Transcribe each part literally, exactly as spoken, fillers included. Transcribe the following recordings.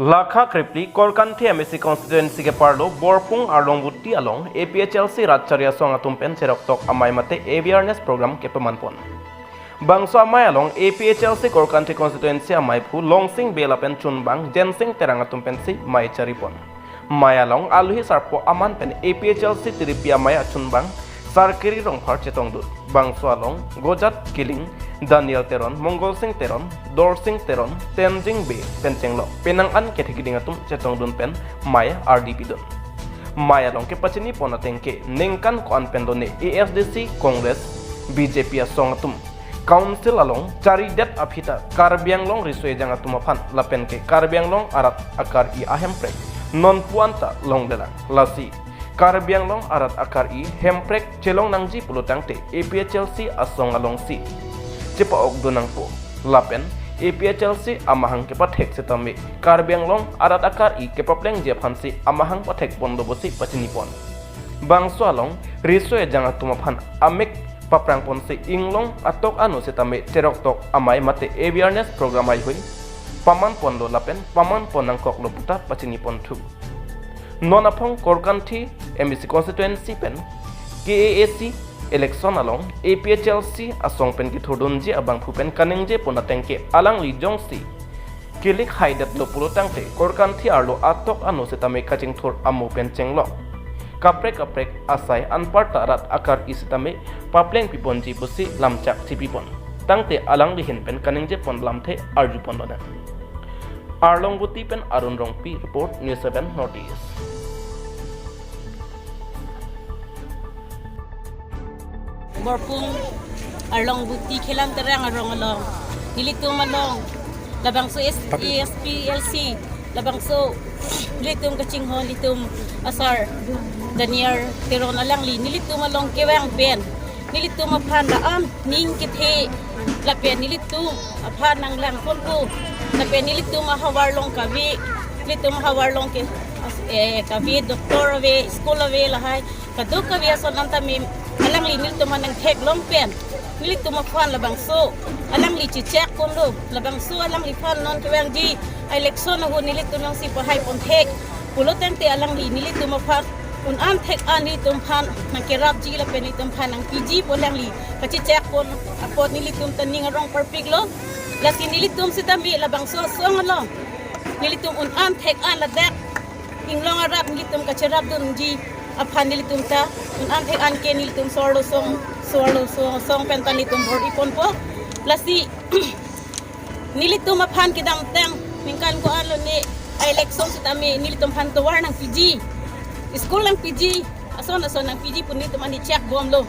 Lakha krepli Korkanthi M A C constituency keparlo Borpung Arlongbuti along A P H L C rat chari asong atum pen cheroktok amei mate awareness program kepaman pon. Bangso amei along A P H L C Korkanthi constituency ameiphu Longsing Bey lapen chunbang Jensing Terang atum pensi mei chari pon. Mei along alohi sarpo aman pen A P H L C tiripi amei achunbang Sarkiri Rongphar chetongdun. Bangso along Gojat Killing, Daniel Teron, Mongol Sing Teron, Dorsing Teron, Tenzing Bey pen chenglok penang an kethekding atum chetongdun pen mei ardi pidun. Mei along kepachini pon ateng ke ningkan ko-an pen done A S D C, Congress, B J P asong atum Council along charidet aphi ta Karbi Anglong riso ejang atum aphan lapen ke Karbi Anglong arat akari ahemprek non puan ta longlelang. Lasi Karbi Anglong arat akari hemprek chelong nangji pulo tangte A P H L C asong alongsi chepa-okdun nangpo. Lapen A P H L C amahang kepathek setame Karbi Anglong arat akari kepaplengji aphansi amahang pathek ponlo pusi pachini pon. Bangso along riso ejang atum aphan amek paprang ponsi inglong atok ano setame cheroktok amei mate awareness program haihui paman ponlo lapen paman pon nangkoklo puta pachini ponthu. Non aphong Korkanthi M A C constituency pen K A A C election along A P H L C asong pen kethurdunji abangphu pen kaningje pon ateng ke alangli jongsi kilikhai detlo pulo tangte Korkanthi arlo atok ano setame kachingthur amo pen chenglok kaprek kaprek asai anparta rat akari setame papleng piponji pusi lamchak chipi pon. Tangte alangli ahin pen kaningje pon lamthe arju pon lonang. Arlongbuti pen Arun Rongpi report, News seven North East. Borpung Arlongbuti Khelan Terang arong along, nelitum along labangso S-, A S P L C, labangso nelitum kachinghon nelitum asar Daniel Teron alangli nelitum along kevang pen nelitum aphan la-an ning kethe, lapen nelitum aphan nanglang ponpo, lapen nelitum ahavar along kave, nelitum ahavar along ke, eh, kave doctor ave, school ave, lahai kadokave ason anta mem alangli nelitum aphan nangtheklong pen nelitum aphan labangso alangli chechak ponlo, labangso alangliphan non kevangji election ahut nelitum alongsi pahai ponthek pulo tangte alangli nelitum aphan un-an thek-an nelitum aphan nangkerapji lapen nelitum aphan nangpiji pu alangli kachechak pon apot nelitum ta ning arong parpiklo. Lasi nelitum setame labangso asong along nelitum un-an thek-an ladak inglong arat nelitum kacherapdunji aphan nelitum ta un-an thek-an ke nelitum so-arlo asong, so-arlo asong pen ta nelitum bor-i ponpo. Lasi nelitum aphan kedamtang ningkan ko-an lo ne election setame nelitum aphan tovar nangpiji, school nangpiji, ason ason nangpiji pu nelitum aphan nechak bomlo.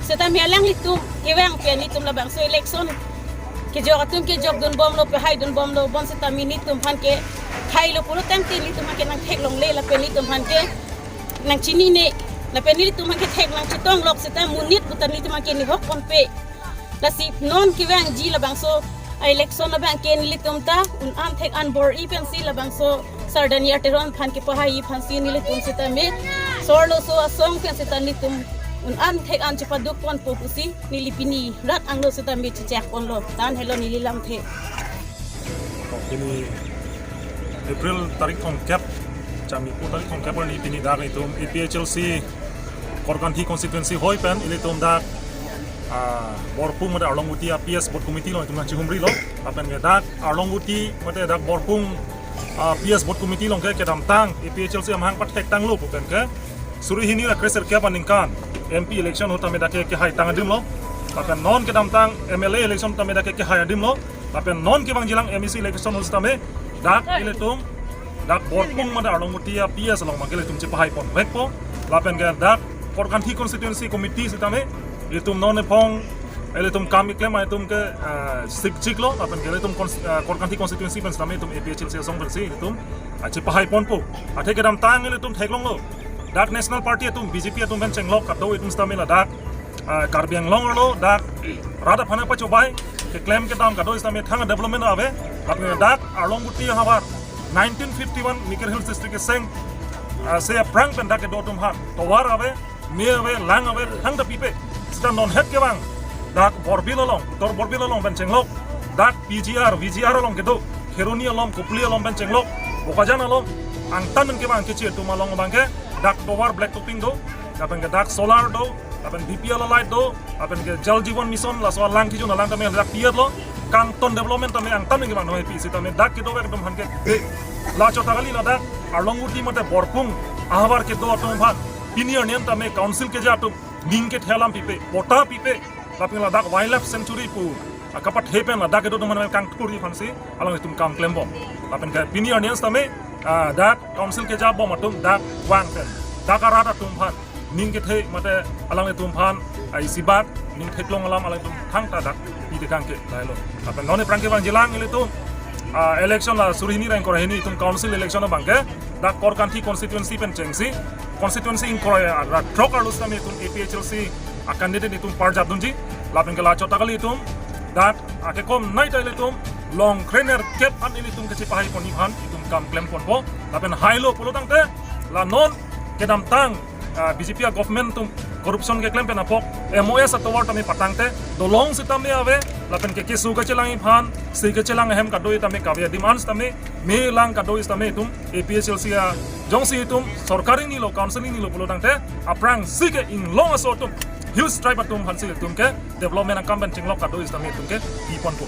Setame alanglitum kevang pen nelitum labangso election kejok atum kejokdun bomlo, pahaidun bomlo, bonseta nelitum aphan ke thailo pulo tangte nelitum aphan ke nangtheklongle lapen nelitum aphan ke nangchinine, lapen nelitum aphan ke thek nangchetonglok seta monit puta nelitum aphan ke nihok ponpe. Lasi non kevangji labangso election abang ke nelitum ta un-an thek-an bor-i pensi labangso Sar Daniel Teron aphan kepahai aphansi nelitum setame so-arlo so-asong pen seta nelitum un-an thek-an chepaduk ponpo pusi neli pini rat angno setame chechak ponlo. Tan helo neli lamthe. Pini April tarik thomkep, Chamipu tarik thomkep arni pini dak itum A P H L C Korkanthi constituency hoi pen ilitum dak, ah, Borpung mate Arlongbuti a P S booth committee along itum nangchihumrilo. Lapen ke dak Arlongbuti mate dak Borpung, ah, P S booth committee along ke kedamtang A P H L C amahang pathektanglo pu pen ke suri hini ra kre-sirkep aningkan M P election ahut tame dak ke kehaitang adimlo. Lapen non kedamtang M L A election tame dak ke kehai adimlo. Lapen non kevangjilang M A C election ahut tame dak ilitum dak Borpung mate Arlongbuti a P S along abang ke ilitum chepahai ponvekpo. Lapen ke dak Korkanthi constituency committee setame ilitum non ephong ilitum kam keklem itum ke, eh, sikchiklo, lapen ke ilitum cons-, eh, Korkanthi constituency pen setame itum A P H L C asong pensi ilitum, ah, chepahai ponpo. Athe kedamtang ilitum theklonglo. Dak National Party atum, B J P atum pen chenglok kado itum setame ladak, ah, Karbi Anglong arlo dak rat aphan pachobei keklem kedam kado setame thang development ave. Lapen dak Arlongbuti ahavar nineteen fifty-one Mikir Hills District keseng, ah, se aphrang pen dak kedo atum aphan tovar ave, me ave, lang ave, thangta pipe. Seta non het kevang dak Borbil along, Uttor Borbil along pen chenglok, dak P G R, V G R along kedo, Kheroni along, Kopili along pen chenglok, Bokajan along angtan pen kevang kechi atum along abangke dak tovar black topping do, lapen ke dak solar do, lapen B P L light do, lapen ke Jal Jeevan Mission laso alang kejun alang tame dak pi-et lo. Kangton development tame angtan pen kevang noi pi sitame dak kedovek atum aphan ke de. La Chotrakali ladak Arlongguti mate Borpung ahavar kedo atum aphan pini arni an tame council keja atum ning kethe alam pipe, patta pipe, lapen ladak wildlife sanctuary pu akapat hepen ladak kedo atum aphan kangthurji aphansi alanglitum kam klembom. Lapen ke pini arni an tame, ah, dak council keja bom atum dak vang pen dak arat atum aphan ning kethe mate alanglitum aphan, ah, isibak ning theklong alam alanglitum thangta dak pi tekang ke lailo. Lapen non aphrang kevang jilang ilitum, ah, election la suri hini ra ingkoi ra hini itum council election abangke dak Korkanthi constituency pen chengsi, constituency ingkoi ra throk arlo sitame itum A P H L C a candidate itum parjap dunji. Lapen ke la Chotrakali itum dak akekom nai ta ilitum long krenerkep an ilitum kechepahai ponji aphan itum kam klem ponpo. Lapen hailo pulo tangte la non kedamtang, ah, B J P a government atum corruption keklem pen apok M O S atovar tame patangte dolong sitame ave, lapen ke keso kachelangji aphan, si kachelang ahem kado-i tame kave adim an sitame, me lang kado-i sitame itum A P H L C a jongsi itum sorkar ingnilo, council ingnilo pulo tangte aphrangsi ke inglong aso atum, Hills Tribe atum aphansi itum ke development akam pen chinglok kado-i sitame itum ke pi ponpo.